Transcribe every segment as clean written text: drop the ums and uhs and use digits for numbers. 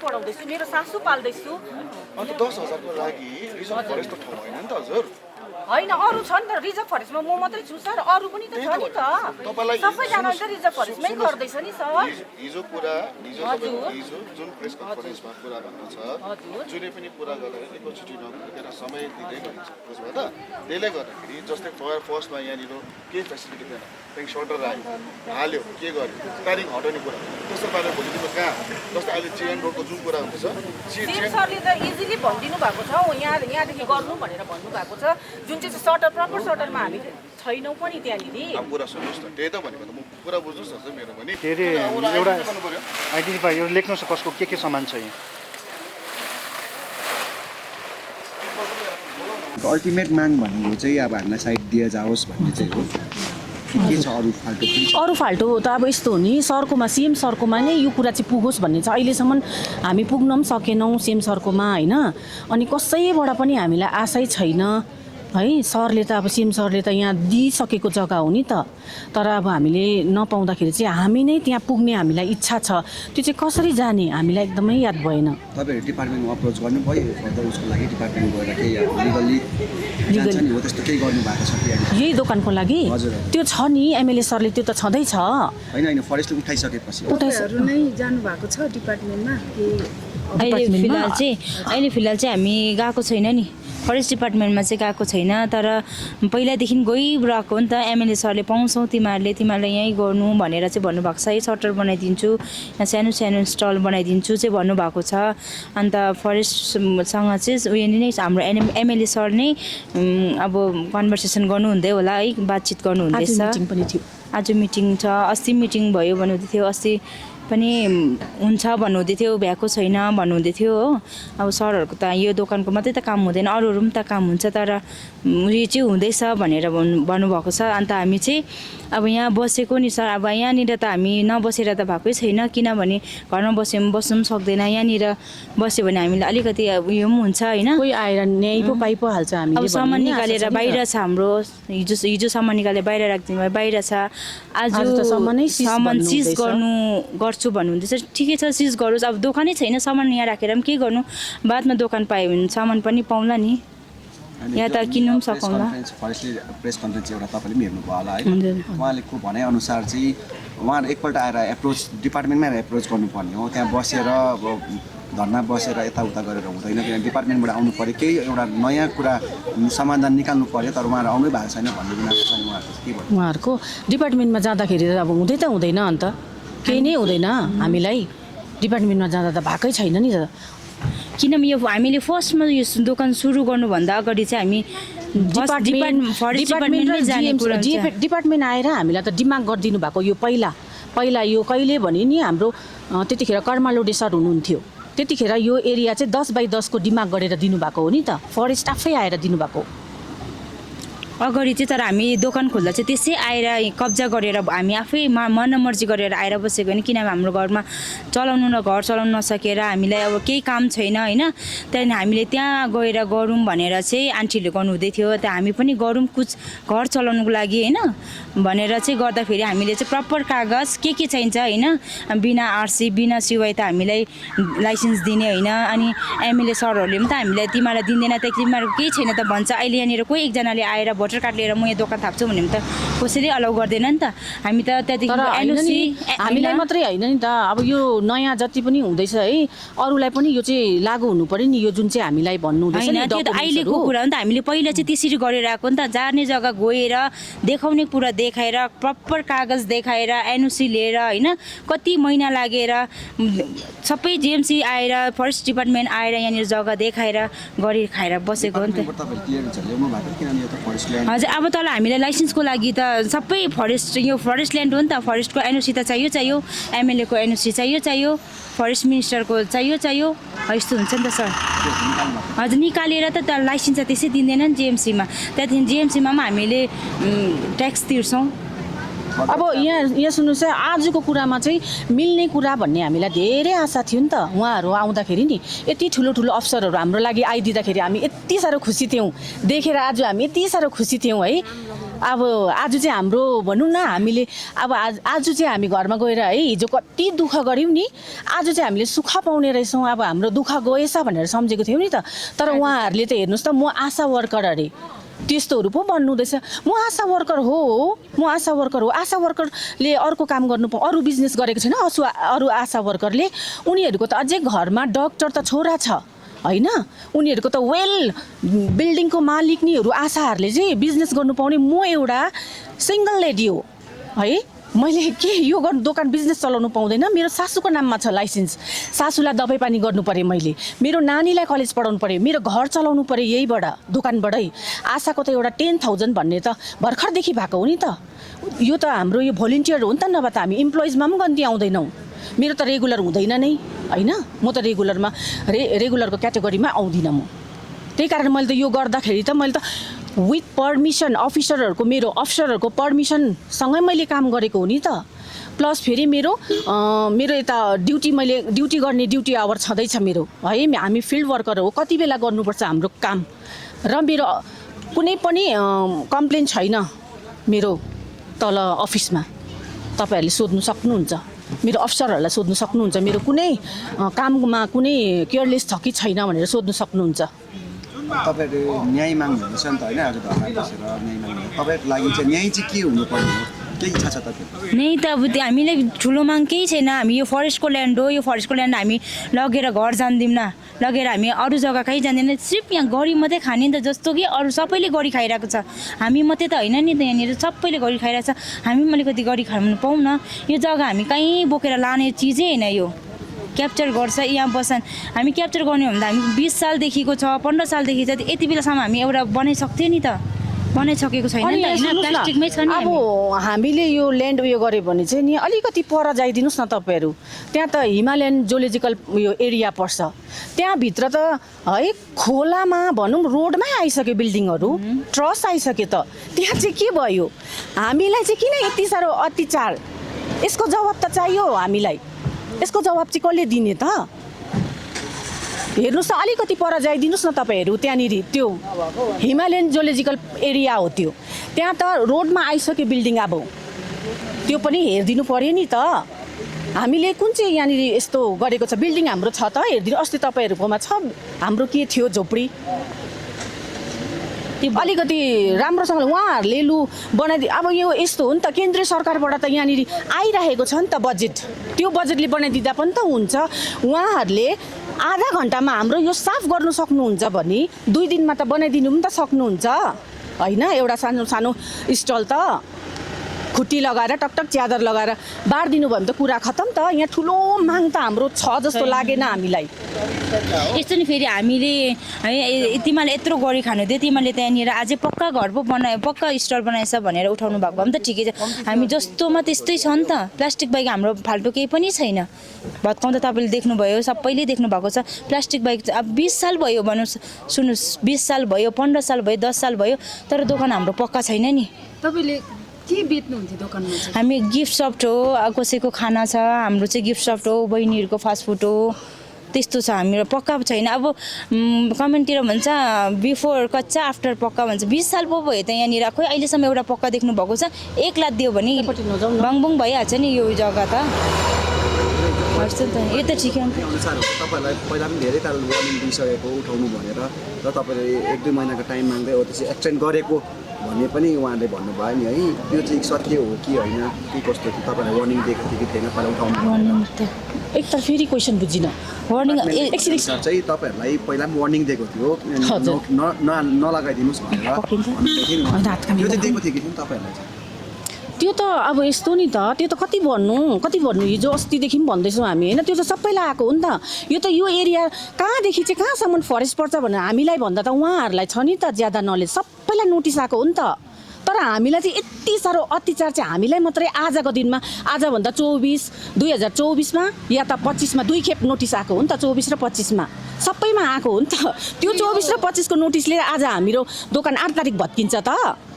पढाउँदैछु, मेरो सासू पाल्दैछु। अन्त 10,000 को लागि रिजर्भ फरेस्ट त ठाउँ होइन नि त हजुर। होइन, अरू छ नि त रिजर्भ फरेस्टमा, म मात्रै छु सर, अरू पनि त छ नि त। सबैजना त रिजर्भ फरेस्टमै गर्दैछ नि सर। हिजो जुन प्रेस कन्फरेन्समा कुरा भन्नु छ, जुनै पनि कुरा गर्दा एकैचोटि नगरेर समय दिँदै गरिन्छ बुझ्नुभयो त। त्यसले गर्दाखेरि जस्तै फर्स्टमा यहाँनिर केही फेसिलिटी थिएन, त्यहाँदेखि सोल्डर आयो हाल्यो के गर्यो, प्यारिङ हटाउने कुरा, त्यस्तो पारेर भोलि तिम्रो कहाँ जस्तै अहिले चिएन रोडको जुन कुरा हुँदैछ, सरले त इजिली भनिदिनु भएको छ, यहाँदेखि गर्नु भनेर भन्नुभएको छ, जुन चाहिँ सटर प्रपर सटरमा हामी छैनौँ पनि त्यहाँनिर। अब कुरा सुन्नुहोस् न, त्यही त भनेको त म कुरा बुझ्नुहोस् न चाहिँ मेरो पनि के अरे एउटा आइडेन्टिफाई लेख्नुहोस् न कसको के सामान छ यहाँ। अल्टिमेट माग भनेको चाहिँ अब हामीलाई साइड दिए जाओस् भन्ने चाहिँ हो। के छ अरू फाल्टो? अरू फाल्टो त अब यस्तो हो नि, सरकोमा सिएम सरकोमा नै यो कुरा चाहिँ पुगोस् भन्ने छ। अहिलेसम्म हामी पुग्न पनि सकेनौँ सिएम सरकोमा होइन, अनि कसैबाट पनि हामीलाई आशै छैन है। सरले त अब सिएम सरले त यहाँ दिइसकेको जग्गा हो नि त, तर अब हामीले नपाउँदाखेरि चाहिँ हामी नै त्यहाँ पुग्ने हामीलाई इच्छा छ। त्यो चाहिँ कसरी जाने हामीलाई एकदमै याद भएन। तपाईँहरू डिपार्टमेन्टमा अप्रोच गर्नुभयो फर्दर उसको लागि? डिपार्टमेन्ट गएर केही लिगल्ली जान्छ नि हो त्यस्तो केही गर्नुभएको छ कि? यही दोकानको लागि त्यो छ नि, एमएलए सरले त्यो त छँदैछ। होइन फरेस्टले उठाइसकेपछि उठाइहरू नै जानुभएको छ डिपार्टमेन्टमा कि? अहिले फिलहाल चाहिँ हामी गएको छैन नि, फरेस्ट डिपार्टमेन्टमा चाहिँ गएको छैन, तर पहिलादेखि गइरहेको हो नि त। एमएलए सरले पाउँछौ तिमीहरूले यहीँ गर्नु भनेर चाहिँ भन्नुभएको छ, यही सटर बनाइदिन्छु, यहाँ सानो सानो स्टल बनाइदिन्छु चाहिँ भन्नुभएको छ। अन्त फरेस्टसँग चाहिँ उयो नै हाम्रो एमएलए सर नै अब कन्भर्सेसन गर्नुहुँदै होला है, बातचित गर्नुहुँदैछ। आज मिटिङ छ, अस्ति मिटिङ भयो भन्नुहुँदै थियो, अस्ति पनि हुन्छ भन्नुहुँदै थियो, भ्याएको छैन भन्नुहुँदै थियो हो। अब सरहरूको त यो दोकानको मात्रै त काम हुँदैन, अरूहरू पनि त काम हुन्छ, तर उयो चाहिँ हुँदैछ भनेर भन्नुभएको छ। अन्त हामी चाहिँ अब यहाँ बसेको नि सर, अब यहाँनिर त हामी नबसेर त भएकै छैन, किनभने घरमा बस्नु पनि सक्दैन, यहाँनिर बस्यो भने हामीलाई अलिकति उयो पनि हुन्छ होइन। कोही आएर न्याय पो पाइ पो हाल्छ हामीले। अब सामान निकालेर बाहिर छ हाम्रो, हिजो सामान निकालेर बाहिर राखिदिनु बाहिर छ, आज सामान सिज गर्छु भन्नुहुँदैछ। ठिकै छ सिज गरोस्, अब दोकानै छैन, सामान यहाँ राखेर पनि के गर्नु, बादमा दोकान पायो भने सामान पनि पाउँला नि, यहाँ त किन्नु पनि सकाउँला। फरेस्टले प्रेस कन्फरेन्स एउटा तपाईँले पनि हेर्नुभयो होला है, उहाँले को भनाइअनुसार चाहिँ उहाँहरू एकपल्ट आएर एप्रोच डिपार्टमेन्टमै आएर एप्रोच गर्नुपर्ने हो, त्यहाँ बसेर धर्ना बसेर यताउता गरेर हुँदैन, किनभने डिपार्टमेन्टबाट आउनु पऱ्यो, केही एउटा नयाँ कुरा समाधान निकाल्नु पऱ्यो, तर उहाँहरू आउनै भएको छैन भन्ने गुनासो छ उहाँहरूको। के भन्नु उहाँहरूको डिपार्टमेन्टमा जाँदाखेरि अब हुँदै त हुँदैन, अन्त केही नै हुँदैन हामीलाई, डिपार्टमेन्टमा जाँदा त भएकै छैन नि त। किनभने यो हामीले फर्स्टमा यो दोकान सुरु गर्नुभन्दा अगाडि चाहिँ हामी डिपार्टमेन्ट आएर हामीलाई त डिमाग गरिदिनु भएको यो पहिला यो कहिले भने नि हाम्रो त्यतिखेर कर्मालोडे सर हुनुहुन्थ्यो, त्यतिखेर यो एरिया चाहिँ 10/10 को डिमाग गरेर दिनुभएको हो नि त, फरेस्ट आफै आएर दिनुभएको अगाडि चाहिँ। तर हामी दोकान खोल्दा चाहिँ त्यसै आएर कब्जा गरेर हामी आफै मनमर्जी गरेर आएर बसेको होइन, किनभने हाम्रो घरमा घर चलाउनु नसकेर हामीलाई अब केही काम छैन होइन, त्यहाँदेखि हामीले त्यहाँ गएर गरौँ भनेर चाहिँ आन्टीले गर्नुहुँदै थियो, त्यहाँ हामी पनि गरौँ कुछ घर चलाउनुको लागि होइन भनेर चाहिँ गर्दाखेरि हामीले चाहिँ प्रपर कागज के चाहिन्छ होइन, बिना आरसी बिना सिवाई त हामीलाई लाइसेन्स दिने होइन। अनि एमएलए सरहरूले पनि त हामीलाई तिमीलाई दिँदैन त, तिमीहरूको केही छैन त भन्छ। अहिले यहाँनिर कोही एकजनाले आएर भोटर कार्ड लिएर म यहाँ दोकान थाप्छु भने त कसैले अलाउ गर्दैन नि त। हामी त त्यहाँदेखि हामीलाई मात्रै होइन नि त, अब यो नयाँ जति पनि हुँदैछ है अरूलाई पनि यो चाहिँ लागू हुनु पर्यो नि, यो जुन चाहिँ हामीलाई भन्नु हुँदैछ नि। त्यो त अहिलेको कुरा हो नि त, हामीले पहिला चाहिँ त्यसरी गरेर आएको नि त, जाने जग्गा गएर देखाउने कुरा देखाएर प्रपर कागज देखाएर एनओसी लिएर होइन, कति महिना लागेर सबै जिएमसी आएर फरेस्ट डिपार्टमेन्ट आएर यहाँनिर जग्गा देखाएर गरी खाएर बसेको हो नि त। हजुर, अब तल हामीलाई लाइसेन्सको लागि त सबै यो फरेस्ट ल्यान्ड हो नि त, फरेस्टको एनओसी त चाहियो, एमएलए को एनओसी चाहियो, फरेस्ट मिनिस्टरको चाहियो, यस्तो हुन्छ नि त सर। हजुर, निकालेर त लाइसेन्स त त्यसै दिँदैन नि जिएमसीमा, त्यहाँदेखि जिएमसीमा पनि हामीले ट्याक्स तिर्छौँ। अब यहाँ सुन्नुहोस् है, आजको कुरामा चाहिँ मिल्ने कुरा भन्ने हामीलाई धेरै आशा थियो नि त। उहाँहरू आउँदाखेरि नि यति ठुलो अफसरहरू हाम्रो लागि आइदिँदाखेरि हामी यति साह्रो खुसी थियौँ, देखेर आज हामी यति साह्रो खुसी थियौँ है। अब आज चाहिँ हाम्रो भनौँ न हामीले अब आज चाहिँ हामी घरमा गएर है हिजो कति दुःख गऱ्यौँ नि, आज चाहिँ हामीले सुख पाउने रहेछौँ। अब हाम्रो दुःख गएछ भनेर सम्झेको थियौँ नि त। तर उहाँहरूले त हेर्नुहोस् त, म आशा वर्कर अरे त्यस्तोहरू पो भन्नुहुँदैछ। म आशा वर्कर हो, म आशा वर्कर हो। आशा वर्करले अर्को काम गर्नु अरू बिजनेस गरेको छैन अरू आशा वर्करले। उनीहरूको त अझै घरमा डक्टर त छोरा छ होइन, उनीहरूको त वेल बिल्डिङको मालिकनीहरू आशाहरूले चाहिँ बिजनेस गर्नु पाउने। म एउटा सिङ्गल लेडी हो है, मैले के यो दोकान बिजनेस चलाउनु पाउँदैन। मेरो सासूको नाममा छ लाइसेन्स, सासूलाई दबाई पानी गर्नु पऱ्यो, मैले मेरो नानीलाई कलेज पढाउनु पऱ्यो, मेरो घर चलाउनु पऱ्यो यहीबाट दोकानबाटै। आशाको त एउटा 10,000 भन्ने त भर्खरदेखि भएको हो नि त। यो त हाम्रो यो भोलिन्टियर हो नि त, नभए त हामी इम्प्लोइजमा पनि गन्ती आउँदैनौँ। मेरो त रेगुलर हुँदैन नै होइन, म त रेगुलरको क्याटेगोरीमा आउँदिनँ म। त्यही कारण मैले त यो गर्दाखेरि त मैले त विथ पर्मिसन मेरो अफिसरहरूको पर्मिसनसँगै मैले काम गरेको हो नि त। प्लस फेरि मेरो यता ड्युटी गर्ने ड्युटी आवर छँदैछ मेरो है। हामी फिल्ड वर्कर हो, कति बेला गर्नुपर्छ हाम्रो काम। र मेरो कुनै पनि कम्प्लेन छैन मेरो तल अफिसमा। तपाईँहरूले सोध्नु सक्नुहुन्छ, मेरो अफिसरहरूलाई सोध्नु सक्नुहुन्छ, मेरो कुनै काममा कुनै केयरलेस छ कि छैन भनेर सोध्नु सक्नुहुन्छ। तपाईँहरूले न्याय माग्नुहुन्छ नि त होइन, आज धर्ना बसेर न्याय माग्नु। तपाईँहरूको लागि चाहिँ न्याय चाहिँ के हुनुपर्ने हो, के इच्छा छ तपाईँको? नै त अब हामीलाई ठुलो माग केही छैन। हामी यो फरेस्टको ल्यान्ड हो, यो फरेस्टको ल्यान्ड हामी लगेर घर जान्दैनौँ, लगेर हामी अरू जग्गा कहीँ जाँदैन। सिर्फ यहाँ गरी मात्रै खाने नि त, जस्तो कि अरू सबैले गरी खाइरहेको छ। हामी मात्रै त होइन नि त, यहाँनिर सबैले गरी खाइरहेको छ। हामी अलिकति गरी खानु पाउँ न। यो जग्गा हामी कहीँ बोकेर लाने चिजै होइन, यो क्याप्चर गर्छ यहाँ बस्छन्। हामी क्याप्चर गर्ने हो भने त हामी 20 सालदेखिको छ, 15 सालदेखि छ, यति बेलासम्म हामी एउटा बनाइसक्थ्यो नि त, बनाइसकेको छैन नि त होइन, प्लास्टिकमै छ नि। अब हामीले यो ल्यान्ड उयो गऱ्यो भने चाहिँ नि अलिकति पर जाइदिनुहोस् न तपाईँहरू। त्यहाँ त हिमालयन जोलोजिकल उयो एरिया पर्छ, त्यहाँभित्र त है खोलामा भनौँ रोडमै आइसक्यो बिल्डिङहरू, ट्रस आइसक्यो त। त्यहाँ चाहिँ के भयो, हामीलाई चाहिँ किन यति साह्रो अत्याचार? यसको जवाब त चाहियो हामीलाई, यसको जवाब चाहिँ कसले दिने त? हेर्नुहोस् त, अलिकति पर जाइदिनुहोस् न तपाईँहरू। त्यहाँनिर त्यो हिमालयन जोलोजिकल एरिया हो त्यो, त्यहाँ त रोडमा आइसक्यो बिल्डिङ। अब त्यो पनि हेरिदिनु पऱ्यो नि त। हामीले कुन चाहिँ यहाँनिर यस्तो गरेको छ, बिल्डिङ हाम्रो छ त हेरिदिनु। अस्ति तपाईँहरूकोमा छ, हाम्रो के थियो झोपडी, अलिकति राम्रोसँगले उहाँहरूले लु बनाइदिए। अब यो यस्तो हो नि त, केन्द्रीय सरकारबाट त यहाँनिर आइरहेको छ नि त बजेट, त्यो बजेटले बनाइदिँदा पनि त हुन्छ। उहाँहरूले आधा घन्टामा हाम्रो यो साफ गर्नु सक्नुहुन्छ भने 2 दिनमा त बनाइदिनु पनि त सक्नुहुन्छ होइन। एउटा सानो सानो स्टल त खुट्टी लगाएर टकटक च्यादर लगाएर बाँडिदिनु भयो भने त कुरा खतम त। यहाँ ठुलो माग त हाम्रो छ जस्तो लागेन हामीलाई। यस्तो नि फेरि हामीले है तिमीले यत्रो गरी खानु दियो, तिमीले त्यहाँनिर अझै पक्का घर पो बनायो, पक्का स्टल बनाएछ भनेर उठाउनु भएको भए पनि त ठिकै छ। हामी जस्तोमा त्यस्तै छ नि त, प्लास्टिक बाहेक हाम्रो फाल्टो केही पनि छैन। भत्काउँदा तपाईँले देख्नुभयो, सबैले देख्नु भएको छ। प्लास्टिक बाहेक अब 20 साल भयो भन्नुहोस्, सुन्नुहोस् 20 साल भयो, 15 साल भयो, 10 साल भयो, तर दोकान हाम्रो पक्का छैन नि। तपाईँले के बेच्नुहुन्थ्यो दोकानमा चाहिँ? हामी गिफ्ट सप हो, कसैको खाना छ, हाम्रो चाहिँ गिफ्ट सप हो, बहिनीहरूको फास्ट फुड हो, त्यस्तो छ। हाम्रो पक्का छैन। अब कमेन्टतिर भन्छ बिफोर कच्चा आफ्टर पक्का भन्छ। 20 साल पो भयो त यहाँनिर, खोइ अहिलेसम्म एउटा पक्का देख्नु भएको छ। 1 लाख दियो भने बाङबुङ भइहाल्छ नि यो जग्गा त। यो त ठिकै हो। अनुसार तपाईँहरूलाई पहिला पनि धेरै ताल वार्निङ दिइसकेको उठाउनु भनेर, र तपाईँले 1-2 महिनाको टाइम माग्दै हो, त्यसपछि एक्सटेन्ड गरेको भन्ने पनि उहाँले भन्नुभयो नि है। त्यो चाहिँ सत्य हो कि होइन, के कस्तो थियो? तपाईँलाई वार्निङ दिएको थियो कि थिएन पहिला उठाउनु? एक त फेरि क्वेसन बुझिनँ। वार्निङ एकछिन चाहिँ तपाईँहरूलाई पहिला पनि वार्निङ दिएको थियो नलगाइदिनुहोस् भनेर, त्यो चाहिँ दिएको थियो कि तपाईँहरूलाई चाहिँ? त्यो त अब यस्तो नि त, त्यो त कति भन्नु हिजो अस्तिदेखि पनि भन्दैछौँ हामी होइन। त्यो त सबैलाई आएको हो नि त। यो त यो एरिया कहाँदेखि चाहिँ कहाँसम्म फरेस्ट पर्छ भनेर हामीलाई भन्दा त उहाँहरूलाई छ नि त ज्यादा नलेज, सबैलाई नोटिस आएको हो नि त। तर हामीलाई चाहिँ यति साह्रो अत्याचार चाहिँ हामीलाई मात्रै आजको दिनमा, आजभन्दा 2024मा या त 25मा 2 खेप नोटिस आएको हो नि त। 24 र 25मा सबैमा आएको हो नि त। त्यो 24 र 25को नोटिसले आज हाम्रो दोकान 8 तारिक भत्किन्छ त।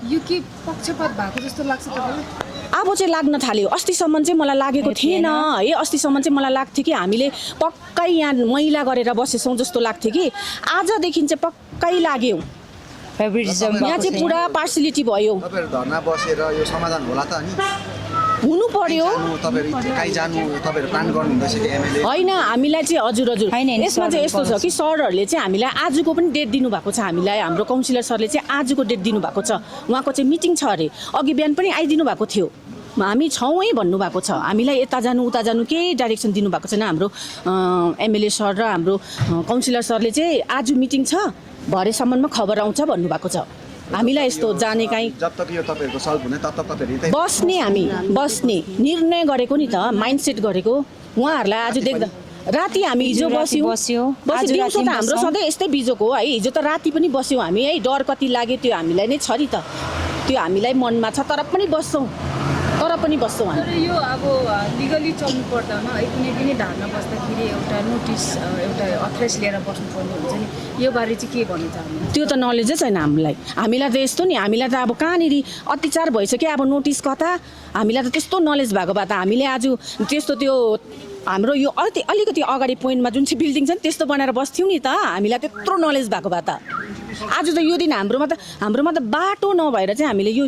यो के पक्षपात भएको जस्तो लाग्छ तपाईँलाई? अब चाहिँ लाग्न थाल्यो। अस्तिसम्म चाहिँ मलाई लागेको थिएन है, अस्तिसम्म चाहिँ मलाई लाग्थ्यो कि हामीले पक्कै यहाँ मैला गरेर बसेछौँ जस्तो लाग्थ्यो कि, आजदेखि चाहिँ पक्कै लाग्यो। फेभरेटिजम यहाँ चाहिँ पुरा पार्सिलिटी भयो तपाईँहरू धर्ना बसेर यो समाधान होला त अनि हुनु पर्यो तपाईँहरू कहीँ जानु तपाईँहरू प्लान गर्नुहुँदैछ कि एमएलए होइन हामीलाई चाहिँ हजुर हजुर होइन, होइन, यसमा चाहिँ यस्तो छ कि सरहरूले चाहिँ हामीलाई आजको पनि डेट दिनुभएको छ हामीलाई हाम्रो काउन्सिलर सरले चाहिँ आजको डेट दिनुभएको छ उहाँको चाहिँ मिटिङ छ अरे अघि बिहान पनि आइदिनु भएको थियो हामी छौँ है भन्नुभएको छ हामीलाई यता जानु उता जानु केही डाइरेक्सन दिनुभएको छैन हाम्रो एमएलए सर र हाम्रो काउन्सिलर सरले चाहिँ आज मिटिङ छ भरेसम्ममा खबर आउँछ भन्नुभएको छ हामीलाई यस्तो जाने काहीँ जब तक यो तपाईँहरूको सल्भ हुने तब तक तपाईँहरू यतै बस्ने हामी बस्ने निर्णय गरेको नि त माइन्ड सेट गरेको उहाँहरूलाई आज देख्दा राति हामी हिजो बस्यौँ आज दिउँसो त राति हाम्रो बस्छौँ। सधैँ यस्तै बिजोको हो है हिजो त राति पनि बस्यौँ हामी है डर कति लाग्यो त्यो हामीलाई नै छ नि त त्यो हामीलाई मनमा छ तर पनि बस्छौँ हामी तर यो अब लिगली चल्नु पर्दामा है कुनै पनि धारमा बस्दाखेरि एउटा नोटिस एउटा अथराइज लिएर बस्नुपर्ने हुन्छ नि यो बारे चाहिँ के भन्न चाहनुहुन्छ त्यो त नलेजै छैन हामीलाई त यस्तो नि हामीलाई त अब कहाँनिर अत्याचार भइसक्यो अब नोटिस कता हामीलाई त त्यस्तो नलेज भएको भए त हामीले आज त्यस्तो त्यो हाम्रो यो अलिकति अगाडि पोइन्टमा जुन चाहिँ बिल्डिङ छ नि त्यस्तो बनाएर बस्थ्यौँ नि त हामीलाई त्यत्रो नलेज भएको भए त आज त यो दिन हाम्रोमा त बाटो नभएर चाहिँ हामीले यो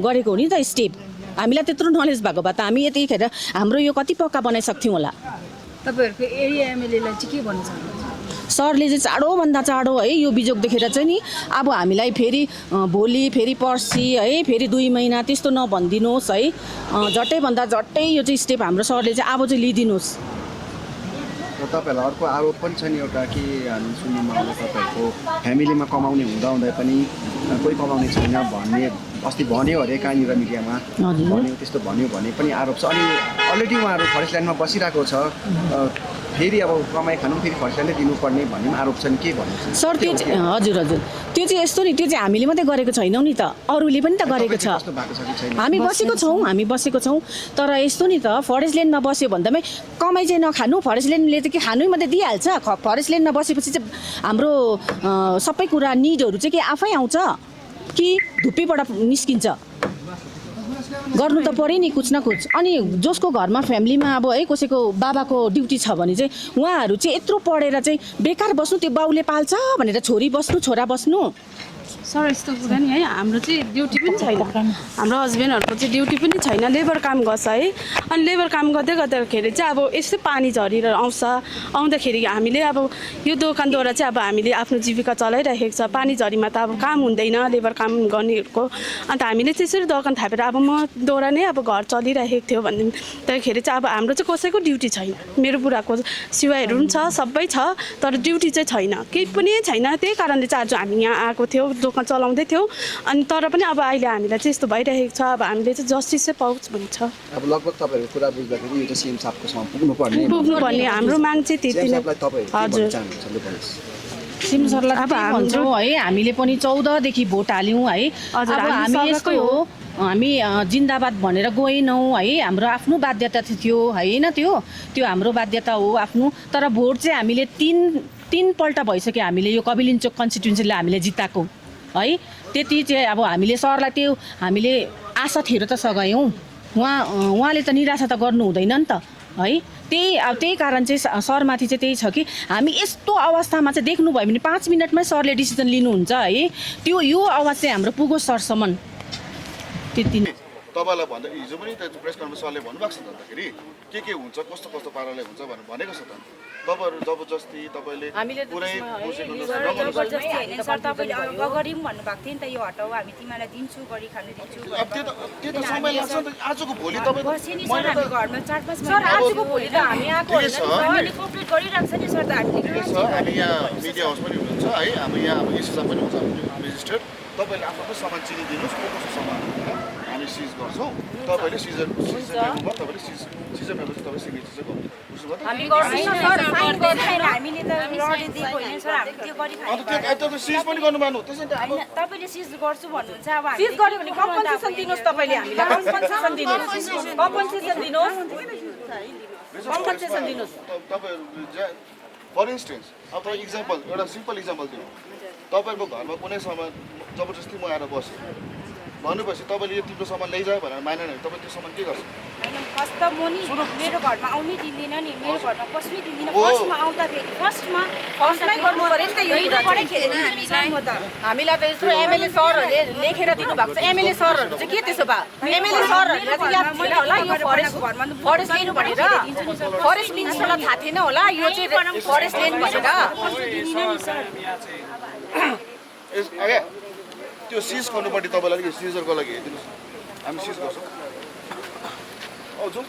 गरेको हो नि त स्टेप हामीलाई त्यत्रो नलेज भएको भए त हामी यतिखेर हाम्रो यो कति पक्का बनाइसक्थ्यौँ होला तपाईँहरूको एरिया एमएलएलाई चाहिँ के भन्न चाहनुहुन्छ सरले चाहिँ चाँडोभन्दा चाँडो है यो बिजोग देखेर चाहिँ नि अब हामीलाई फेरि भोलि फेरि पर्सि है फेरि 2 महिना त्यस्तो नभनिदिनुहोस् है झट्टैभन्दा झट्टै यो चाहिँ स्टेप हाम्रो सरले चाहिँ अब चाहिँ लिइदिनुहोस् र तपाईँहरूलाई अर्को आरोप पनि छ नि एउटा कि हामी सुन्नुमा आउँदा तपाईँहरूको फ्यामिलीमा कमाउने हुँदाहुँदै पनि कोही कमाउने छैन भन्ने अस्ति भन्यो अरे कहाँनिर मिडियामा भन्यो त्यस्तो भन्यो भने पनि आरोप छ अनि अलरेडी उहाँहरू फरेस्ट ल्यान्डमा बसिरहेको छ फेरि अब कमाइ खानु फेरि फरेस्ट ल्यान्डै दिनुपर्ने भन्ने पनि आरोप छ नि के भन्नु सर त्यो चाहिँ हजुर त्यो चाहिँ यस्तो नि त्यो चाहिँ हामीले मात्रै गरेको छैनौँ नि त अरूले पनि त गरेको छ कस्तो भएको छ कि छैन हामी बसेको छौँ तर यस्तो नि त फरेस्ट ल्यान्डमा बस्यो भन्दामै कमाइ चाहिँ नखानु फरेस्ट ल्यान्डले त के खानु मात्रै दिइहाल्छ फरेस्ट ल्यान्डमा बसेपछि चाहिँ हाम्रो सबै कुरा निडहरू चाहिँ के आफै आउँछ कि धुप्पीबाट निस्किन्छ गर्नु त पऱ्यो नि कुछ न कुछ अनि जसको घरमा फ्यामिलीमा अब है कसैको बाबाको ड्युटी छ भने चाहिँ उहाँहरू चाहिँ यत्रो पढेर चाहिँ बेकार बस्नु त्यो बाउले पाल्छ भनेर छोरी बस्नु छोरा बस्नु सर यस्तो कुरा नि है हाम्रो चाहिँ ड्युटी पनि छैन हाम्रो हस्बेन्डहरूको चाहिँ ड्युटी पनि छैन लेबर काम गर्छ है अनि लेबर काम गर्दै गर्दाखेरि चाहिँ अब यस्तै पानी झरेर आउँदाखेरि हामीले अब यो दोकानद्वारा चाहिँ अब हामीले आफ्नो जीविका चलाइरहेको छ पानी झरीमा त अब काम हुँदैन लेबर काम गर्नेहरूको अन्त हामीले त्यसरी दोकान थापेर अब मद्वारा नै अब घर चलिरहेको थियो भन्दाखेरि चाहिँ अब हाम्रो चाहिँ कसैको ड्युटी छैन मेरो बुढाको सिवायहरू पनि छ सबै छ तर ड्युटी चाहिँ छैन केही पनि छैन त्यही कारणले चाहिँ आज हामी यहाँ आएको थियो दोकान चलाउँदै थियौँ अनि तर पनि अब अहिले हामीलाई चाहिँ यस्तो भइरहेको छ अब हामीले चाहिँ जस्टिस चाहिँ पाउँछ भन्ने छ अब लगभग तपाईँहरूको कुरा बुझ्दाखेरि यो चाहिँ सिएम साहबको सम्म पुग्नुपर्ने हाम्रो माग चाहिँ त्यति नै हजुर सिम सरलाई अब हाम्रो है हामीले पनि 14 देखि भोट हाल्यौँ है हजुर, अब हामी हामी यस्तै हो हामी जिन्दाबाद भनेर गएनौँ है हाम्रो आफ्नो बाध्यता थियो होइन त्यो हाम्रो बाध्यता हो आफ्नो तर भोट चाहिँ हामीले तीनपल्ट भइसक्यो हामीले यो कबिलिन्चोक कन्स्टिट्युन्सीलाई हामीले जिताएको है त्यति चाहिँ अब हामीले सरलाई त्यो हामीले आशा थिएर त सघायौँ उहाँले त निराशा त गर्नु हुँदैन नि त है त्यही कारण चाहिँ सरमाथि चाहिँ त्यही छ कि हामी यस्तो अवस्थामा चाहिँ देख्नुभयो भने 5 मिनटमै सरले डिसिजन लिनुहुन्छ है त्यो यो आवाज चाहिँ हाम्रो पुगोस् सरसम्म त्यति नै तपाईँलाई भन्दा हिजो पनि त प्रेस कन्फरेन्स सरले भन्नुभएको छ भन्दाखेरि के हुन्छ कस्तो कस्तो पाराले हुन्छ भनेर भनेको छ त तपाईँहरू जबरजस्ती तपाईँले पुरै बुझेको जबरजस्ती होइन सर तपाईँले अगाडि पनि भन्नुभएको थियो नि त यो हटाऊ हामी तिमीलाई दिन्छु गरी खानु दिन्छु अब त्यो त समय लाग्छ नि त आजको भोलि तपाईँ बस्यो नि सर हामी घरमा 4-5 सर आजको भोलि त हामी आएको ठिकै छ हामीले कोअपरेट गरिरहेको छ नि सर त हामीले ठिकै छ हामी यहाँ मिडिया हाउस पनि हुनुहुन्छ है हामी यहाँ अब एसएसआई पनि हुन्छ मेजिस्ट्रेट तपाईँले आफ्नो सामान चिनिदिनुहोस् को कस्तो सामान हामी सिज गर्छौँ तपाईँले सिजर पेपरमा तपाईँले सिजर पेपर चाहिँ तपाईँ सिग्नेचर चाहिँ गर्नु हामी गर्छौँ सर साइन गरेर हामीले त लडे दिएको होइन सर हामी त्यो गरी अन्त त्यो सिज पनि गर्नु मान्नु त्यसै त अब तपाईँले सिज गर्छु भन्नुहुन्छ अब सिज गर्यो भने कम्पनसेसन दिनुहोस् तपाईँले हामीलाई कम्पनसेसन दिनुहोस् तपाईँहरू फर इन्स्टेन्स अब तपाईँ इक्जाम्पल एउटा सिम्पल इक्जाम्पल दिनु तपाईँहरूको घरमा कुनै सामान जबरजस्ती म आएर बसेँ भनेपछि तपाईँले यो तिम्रो सामान लैजायो भनेर मानेन भने तपाईँ त्यो सामान के गर्छ होइन फर्स्ट त म नि मेरो घरमा आउनै दिँदिनँ नि मेरो घरमा पस्नै दिँदिनँ फर्स्टमा आउँदाखेरि फर्स्टमै गर्नु पऱ्यो नि त यो कुरा पहिलोबाटै चाहिँ। खेलेन हामीलाई म त हामीलाई त यस्तो एमएलए सरहरूले लेखेर दिनुभएको छ एमएलए सरहरू चाहिँ के त्यसो भए एमएलए सरहरूलाई चाहिँ याद थिएन होला यो फरेस्ट लिनु भनेर फरेस्ट मिनिस्टरलाई थाहा थिएन होला यो चाहिँ फरेस्ट लेन भनेर आगे त्यो सिज गर्नुपर्ने तपाईँलाई अलिकति सिजरको लागि हेरिदिनुहोस् हामी सिज गर्छौँ आउँछौँ